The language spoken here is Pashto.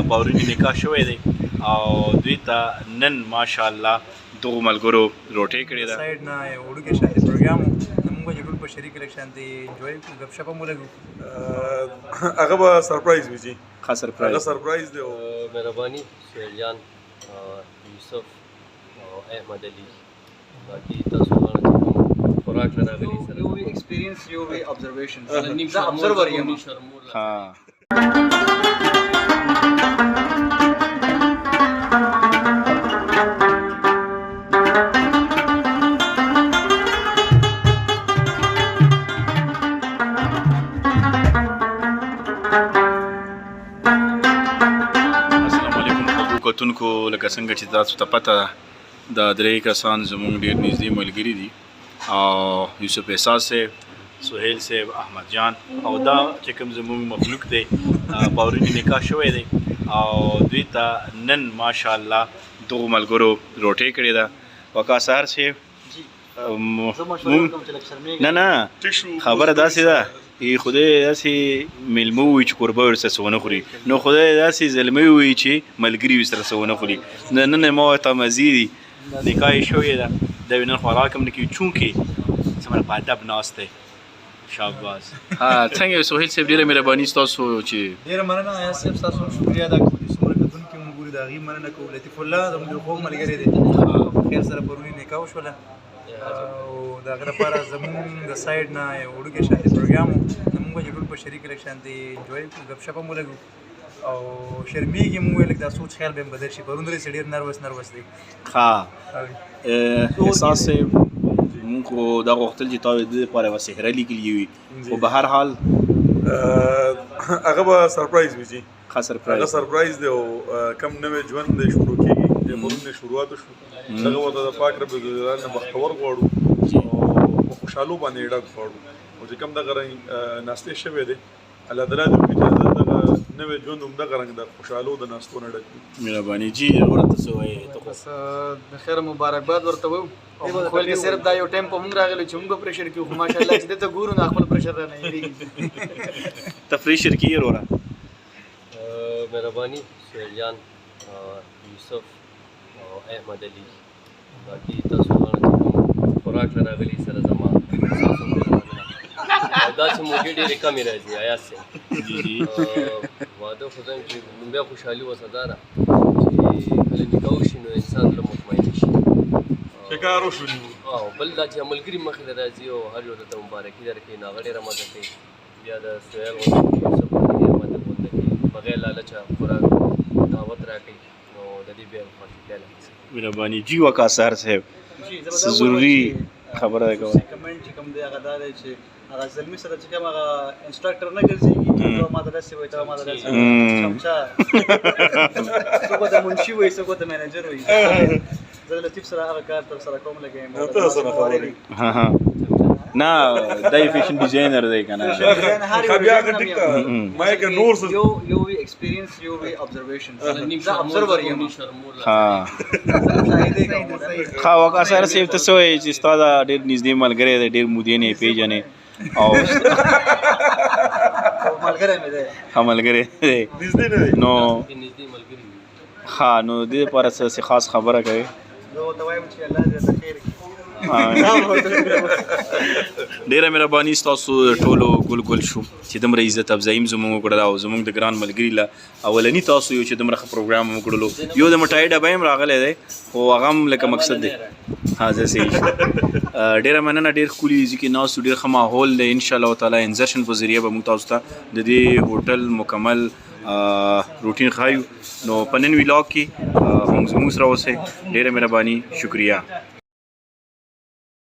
پاورینی نکاح شوی دی او دوی ته نن ماشاءالله دغو ملګرو روټۍ کړې ده. سایډ نه یو وړوکی شانتې پروګرام و، نو موږ چې ټول په شریک لږ شانتې انجوای کړو، ګپ شپ هم ولګو. هغه به سرپرایز وي جی. ښه سرپرایز. هغه سرپرایز دی. او مهرباني سهیل جان، یوسف او احمد علي، باقي تاسو دواړه چې کوم خوراک له راغلي سره یو وی ایکسپیرینس، یو وی ابزرویشن، زه ابزرور یم. ها. السلام علیکم خوږو کتونکو، لکه څنګه چې تاسو ته پته ده، دا درې کسان زموږ ډېر نږدې ملګري دي، او یوسف احساس صاحب، سهیل صاحب، احمد جان، او دا چې کوم زموږ مخلوق دی، پاورینی نکاح شوی دی او دوی ته نن ماشاءالله دغو ملګرو روټۍ کړې ده. وقاص سهار صاحب، نه نه، خبره داسې ده، ای خدای داسې میلمه وي چې کوربه ورسره څه ونه خوري، نو خدای داسې زلمی وي چې ملګري ورسره څه ونه خوري. نن ما ورته مزې دي، نکاح یې شوې ده، دا نن خوراک هم نه کوي، چونکې څومره په ادب ناست دی. شاباس. ها، څنګه سهیل صاحب؟ ډیره مهرباني ستاسو چې ډیره مننه ایاز صاحب، تاسو هم شکریه ادا کوو. چې څومره کتونکي مونږ ګوري، د هغې مننه کوو. لطیف الله زموږ ډېر خوږ ملګری دی، په خیر سره پرونی نکاح وشوله، او د هغه لپاره زموږ د سایډ نه یو وړوکی شانتې پروګرام و، نو موږ چې ټول په شریک لږ شانتې انجوای کړو، ګپ شپ هم ولګو، او شرمېږي مونږ ویل دا سوچ خیال به هم بدل شي. پرون درې ډېر نروس نروس دی. ښه، احساس صاحب، مونږ خو دا غوښتل چې تا د دې لپاره یوه څهره لیکلې وي، خو به هر حال هغه به سرپرایز وي جی. ښه سرپرایز. هغه سرپرایز دی، او کم نوی ژوند دی شروع کېږي، د پرون نه شروعات شو، دغه ورته د پاک رب ذوالجلال نه بختور غواړو او په خوشحالو باندې ډک غواړو. او چې کوم دغه رنګ ناستې شوی دی، الله تعالی دې وکړي چې دغه نوی ژوند هم دغه رنګ د خوشحالو د ناستو نه ډک وي. مهرباني جی. ورته څه وایې ته؟ بس د خیر مبارکباد ورته وایو، او موږ خو لکه صرف دا یو ټایم په موږ راغلی چې موږ به پریشر کیو، خو ماشاءالله چې دته ګورو نو خپل پریشر را نه هېرېږي. ته پریشر کې یې وروره؟ مهرباني سهیل جان، یوسف او احمد علي، باقي تاسو دواړه چې کوم خوراک له راغلي سره زما، تاسو هم ډېره مننه. او داسې موقع ډېرې کمې راځي ایاز صاحب. جی جی. واده خو ځم چې بیا خوشحالي ورسره ده چې کله نکاح وشي نو انسان زړه مطمئن شي چې کار وشو. او بل دا چې ملګري مخې ته راځي او هر یو ته مبارکي درکوي، نو هغه ډېره مزه کوي. بیا د سهیل غونډه کې، یوسف غونډه کې، احمد غونډه کې بغیر لالچه خوراک دعوت راکوي، نو د دې بیا خوښي بیا لږ. مهرباني جی. وقاص سهار صاحب، څه ضروري خبره ده کوله؟ کمنټ چې کوم دی هغه دا دی چې هغه زلمی سره چې کوم هغه انسټرکټر نه ګرځي چې ته ما ته داسې وایي، ته ما ته داسې وایي، چمچا څوک ته منشي وایي، څوک ته منیجر وایي، زه لطیف سره هغه کار تر سره کوم لګم. ته سره خبرې. ها ها، نه، دا فیشن ډیزاینر دی کنه. بیا هغه ټیک ته ما یې که نور څه یو یو وی ایکسپیرینس، یو وی ابزرویشن، زه ابزرور یم. ها. مشاهده کوم. ښه، وقاص سهار صاحب، ته څه وایې چې ستا دا ډېر نږدې ملګری دی، ډېر مودې نه یې پېژنې او ملګری مې دی. ښه ملګری دی. نږدې نه دی. نو نږدې ملګري وي. ښه، نو د دې لپاره څه خاص خبره کوي؟ زه ورته وایم چې الله دې درته خیر کړي. ډیره مهرباني ستاسو ټولو، ګل ګل شو چې دومره عزت افزایي هم زموږ وکړله، او زموږ د ګران ملګري له اولني تاسو یو چې دومره ښه پروګرام وکړلو. یو د مټای ډبه هم راغلی دی، خو هغه هم لکه مقصد دی. ها، زه صحیح شو. ډیره مننه. ډیر ښکلي ځای کې ناست، ډیر ښه ماحول دی. ان شاء الله تعالی انزرشن په ذریعه به موږ تاسو ته د دې هوټل مکمل روټین ښایو، نو په نن ویلاګ کې هم زموږ سره اوسئ. ډیره مهرباني، شکریه.